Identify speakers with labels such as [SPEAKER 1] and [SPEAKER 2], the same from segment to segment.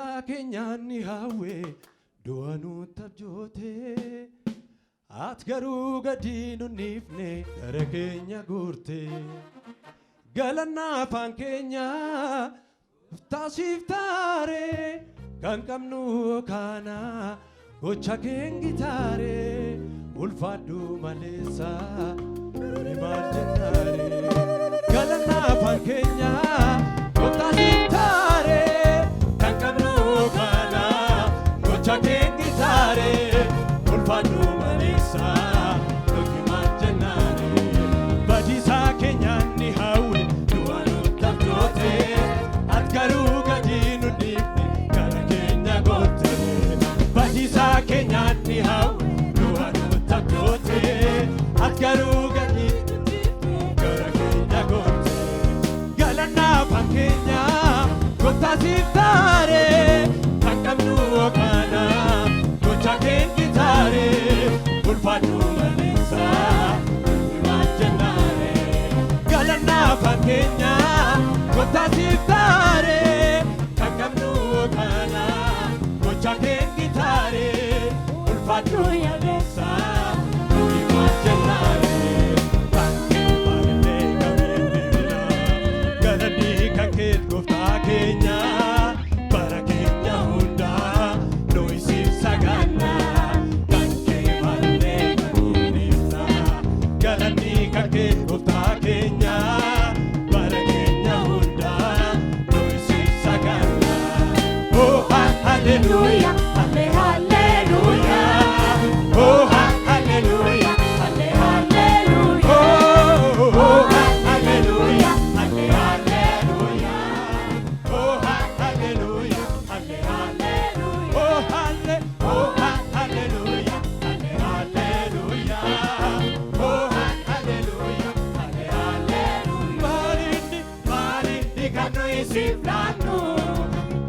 [SPEAKER 1] Badiisaa keenyaan ni hawwe du'a nutti abjoote. Ati garuu gadi nu dhiifne, gara keenya guurte. Galannaa afaan keenya taasiif taare, kan qabnu kana gocha keengitaare. Ulfaadhu maleessa nuni maal jennaare? Galannaa afaan keenya taasiif taare, kan qabnu kana gocha keengitaare. Ulfaadhu maleessa nuti maal jennaare? Badiisaa keenyaan ni hawwe du'a nutti abjoote. Ati garuu gadi nu dhiifne, gara keenya goote. Badiisaa keenyaan ni hawwe du'a nutti abjoote. Ati garuu gadi nu dhiifne, gara keenya goote. Galannaa afaan keenya gooftaa siif taare, kan qabnu kana gocha keenya taare. Ulfaadhu maleessa nuti maal jennaare? Galannaa afaan keenya gooftaa siif taare, kan qabnu kana gocha keenya taare. Ulfaadhu maleessa nuti maal jennaare? Kan kee maalillee kamiin galanni kan keet gooftaa keenya, bara keenya hundaa nuyi siif saganna. Kan kee maalillee kamiin galanni kan keet gooftaa keenya, bara keenya hundaa nuyi siif saganna. Oh hallelujah.
[SPEAKER 2] Halle hallelujah.
[SPEAKER 1] Oh hallelujah.
[SPEAKER 2] Halle hallelujah.
[SPEAKER 1] Oh hallelujah. Halle hallelujah. Oh hallelujah. Halle
[SPEAKER 2] Hallelujah.
[SPEAKER 1] Oh halle oh hallelujah. Halle hallelujah. Oh hallelujah. Halle hallelujah. Maalinni, maalinni kan nuyi siif laannu?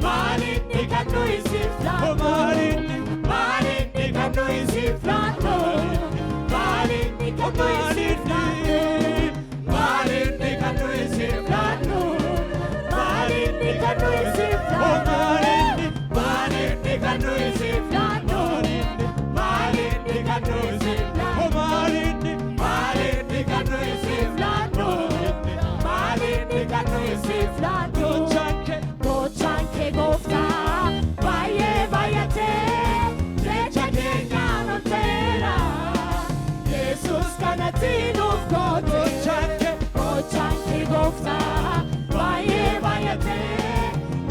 [SPEAKER 1] Maalinni kan nuyi siif laannu? Oh maalinni, maalinni kan nuyi siif laannu? Maalinni kan nuyi siif laannu? Maalinni kan nuyi siif laannu? Maalinni kan nuyi siif laannu? Maalinni, maalinni kan nuyi siif laannu? Maalinni kan nuyi siif laannu? Maalinni, maalinni kan nuyi siif laannu? Maalinni kan nuyi siif
[SPEAKER 2] laannu?
[SPEAKER 1] Gochaan kee.
[SPEAKER 2] Gochaan kee gooftaa baay'ee baay'atee jecha keenyaan ol ta'eera. Yesus kanatti nuuf goote.
[SPEAKER 1] Gochaan kee.
[SPEAKER 2] Gochaan kee gooftaa baay'ee baay'atee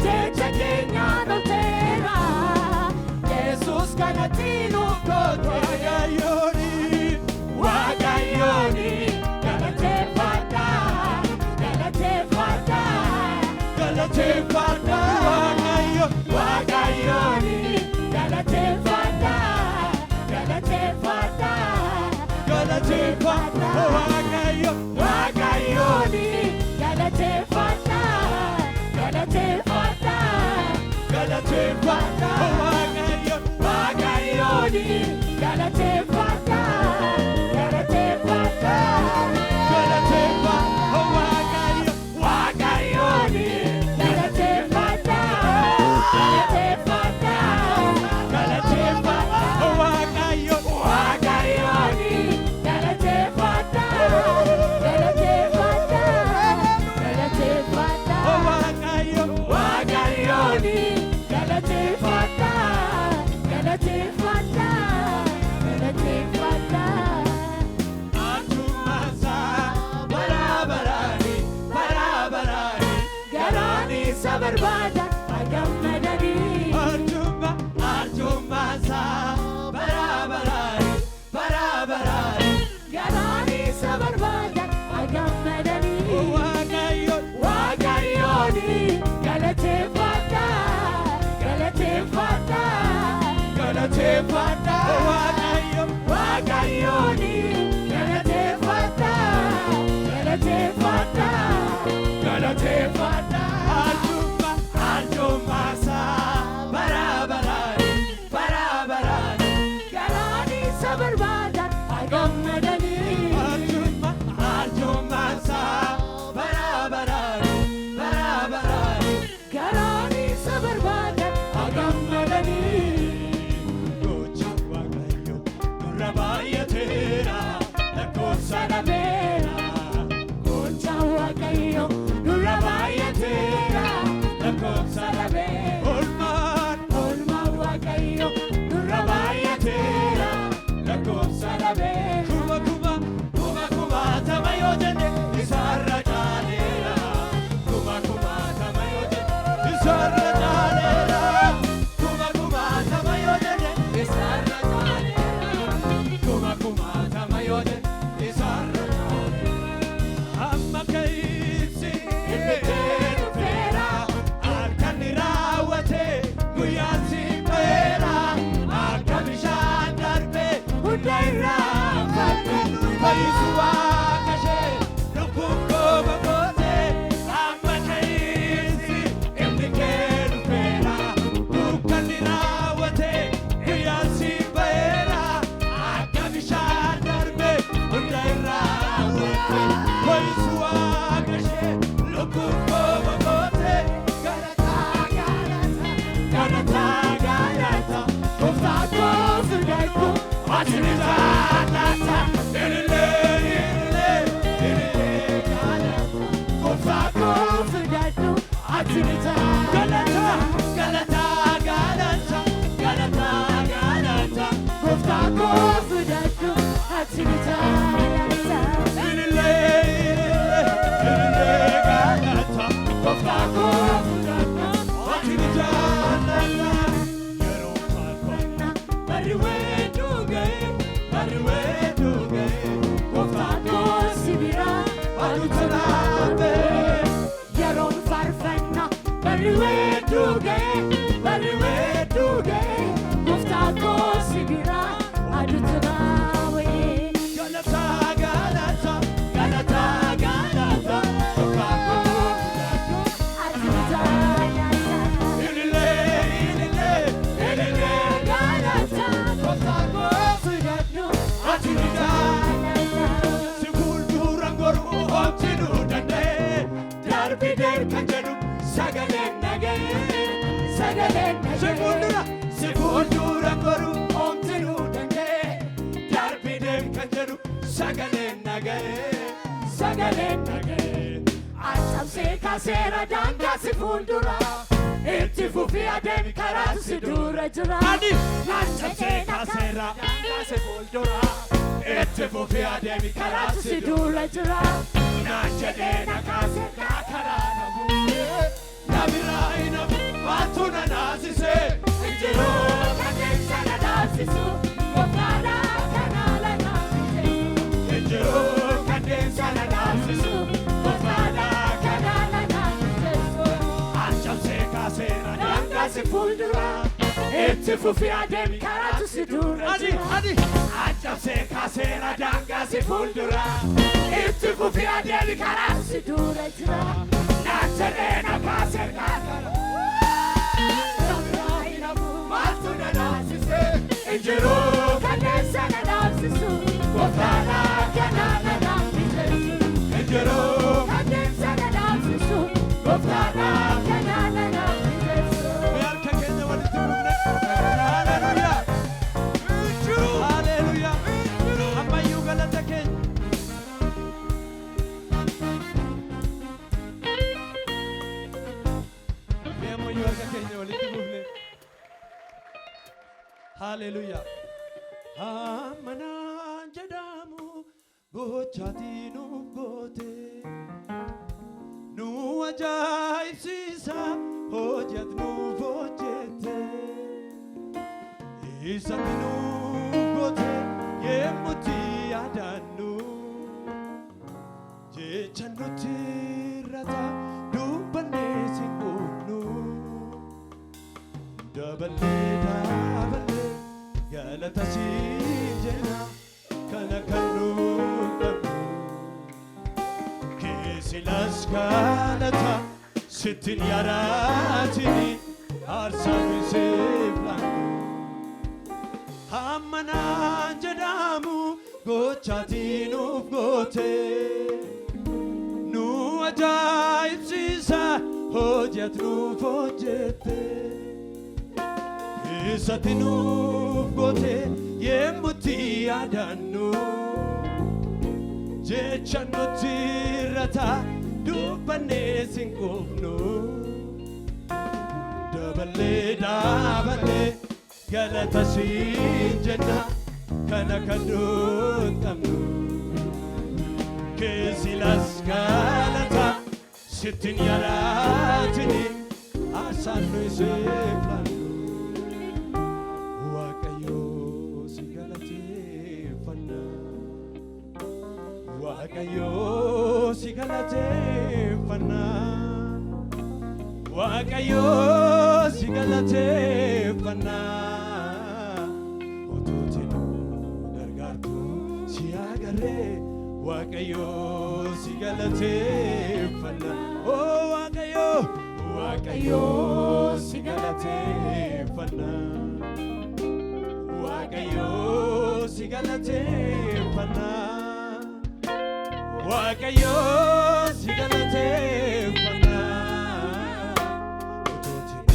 [SPEAKER 2] jecha keenyaan ol ta'eera. Yesus kanatti nuuf goote.
[SPEAKER 1] Waaqayyooni.
[SPEAKER 2] Waaqayyooni galateeffadha, galateeffadha.
[SPEAKER 1] Galateeffadha Waaqayyo.
[SPEAKER 2] Waaqayyooni galateeffadha, galateeffadha.
[SPEAKER 1] Galateeffadha Waaqayyo.
[SPEAKER 2] Waaqayyooni galateeffadha, galateeffadha.
[SPEAKER 1] Galateeffadha Waaqayyo.
[SPEAKER 2] Waaqayyooni galateeffadha, galateeffadha.
[SPEAKER 1] Galateeffadha Waaqayyo.
[SPEAKER 2] Waaqayyooni galateeffadha, galateeffadha.
[SPEAKER 1] Galateeffadha Waaqayyo.
[SPEAKER 2] Waaqayyooni galateeffadha, galateeffadha, galateeffadha.
[SPEAKER 1] Waaqayyo.
[SPEAKER 2] Waaqayyooni galateeffadha.
[SPEAKER 1] Galata galata gooftaa koo fudhadhu ati ni jaalata. Ilillee ilillee ilillee galata gooftaa koo
[SPEAKER 2] Fudhadhu ati ni
[SPEAKER 1] galata
[SPEAKER 2] jaalata.
[SPEAKER 1] Galata galata galata galata
[SPEAKER 2] Gooftaa koo fudhadhu ati ni jaalata.
[SPEAKER 1] Ilillee ilillee ilillee galata gooftaa koo fudhadhu ati ni jaalata. Yeroo faarfannaa barri weedduu ga'e barri weedduu ga'e gooftaa
[SPEAKER 2] Gooftaa koo si biraa
[SPEAKER 1] aduutu naafee.
[SPEAKER 2] Yeroon faarfannaa barri weedduu ga'e barri weedduu ga'e gooftaa koo si biraa aduutu naawee.
[SPEAKER 1] Galata galata galata galata gooftaa koo fudhadhu.
[SPEAKER 2] Ati ni jaalata.
[SPEAKER 1] Ilillee ilillee ilillee
[SPEAKER 2] Galata
[SPEAKER 1] gooftaa koo
[SPEAKER 2] fudhadhu
[SPEAKER 1] ati ni jaalata.
[SPEAKER 2] jaalata.
[SPEAKER 1] Si fuulduraan goruu homtinuu danda'e darbi kan jedhu sagaleen dhaga'e.
[SPEAKER 2] Sagaleen
[SPEAKER 1] Si
[SPEAKER 2] dhaga'e.
[SPEAKER 1] fuuldura si fuulduraan goruu homtinuu danda'e darbi kan jedhu sagaleen dhaga'e.
[SPEAKER 2] Sagaleen dhaga'e. Cabsee kaaseera daangaa si fuuldura. Itti fufii adeemi karaatu si dura jira.
[SPEAKER 1] Ani naan cabsee kaaseera daangaa si fuuldura itti fufii adeemi
[SPEAKER 2] Karaatu
[SPEAKER 1] karaatu
[SPEAKER 2] si
[SPEAKER 1] si dura.
[SPEAKER 2] dura jira.
[SPEAKER 1] Naan jedhee na kaase naa karaa na bu'ee na biraa hin hafu maaltu na naasisee
[SPEAKER 2] Injiruu kanneen sana dhaabsisu. Gooftaadhaa kan haala naaf mijeessu.
[SPEAKER 1] Injiruu kanneen sana naasisu
[SPEAKER 2] Gooftaadhaa kan haala naaf mijeessu.
[SPEAKER 1] An cabsee kaaseera daangaa si fuuldura itti fufii adeemi
[SPEAKER 2] Karaatu si dura
[SPEAKER 1] Ani
[SPEAKER 2] jira.
[SPEAKER 1] ani an cabsee kaaseera daangaa si fuuldura itti fufii adeemi
[SPEAKER 2] Karaatu si dura jira.
[SPEAKER 1] Naan jedhee na kaase naa karaa
[SPEAKER 2] Na biraa hin hafu.
[SPEAKER 1] maaltu na naasisee Injiruu
[SPEAKER 2] Kanneen sana dhaabsisu. Gooftaadhaa kan haala naaf mijeessu.
[SPEAKER 1] Injiruu
[SPEAKER 2] Kanneen sana dhaabsisu. Gooftaadhaa kan haala naaf mijeessu.
[SPEAKER 1] Harka keenya walitti buufne. Haleluuyaa. Haleluuyaa. Ammayyuu galata keenya. Mee ammayyuu harka keenya walitti buufne. Haleluuyaa. Hammanaan jedhamu gochaatii nuuf goote. Nu ajaa'ibsiisa hojii ati nuuf hojjette. Isatti nuuf goote yemmutti yaadannu. Jecha nutti irrata dubbannee si quufnu. Daballee daballee galata siin jenna kana kan nuuf qabnu. Keessilas galata sittin yaadaatini aarsaa siif laannu. Hammanaan jedhamu gochaatii nuuf goote. Nu ajaa'ibsiisa hojii ati nuuf hojjette. Isatti nuuf goote yemmutti yaadannu. Jecha nutti irrata dubbannee sin quufnu. Daballee daballee galata siin jenna kana kan nuun qabnu. Keessilas galata sittin yaadaatini aarsaan nu isiif laannu. Waaqayyo si galateeffanna. Waaqayyo si galateeffanna. Waaqayyo si galateeffanna. Utuuti nu gargaartu si agarree Waaqayyo si galateeffanna. Oh Waaqayyo, Waaqayyo si galateeffanna. Waaqayyo si galateeffanna. Waaqayyo si galateeffanna. Utuuti nu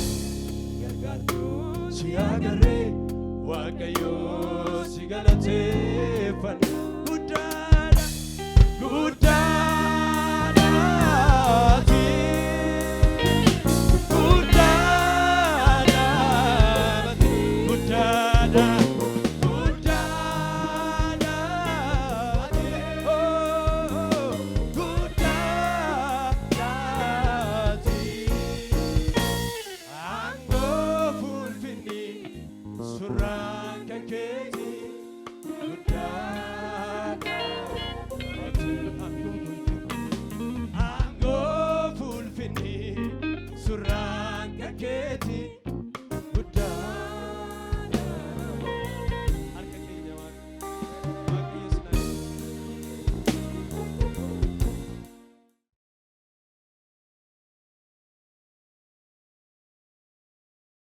[SPEAKER 1] Gargaartu si agarree, Waaqayyoo si galateeffanna. Guddaadha, guddaadha ati. Guddaadha ati. Guddaadha, guddaadha ati. Oh, guddaadha ati. Aangoo fulfinni surraa.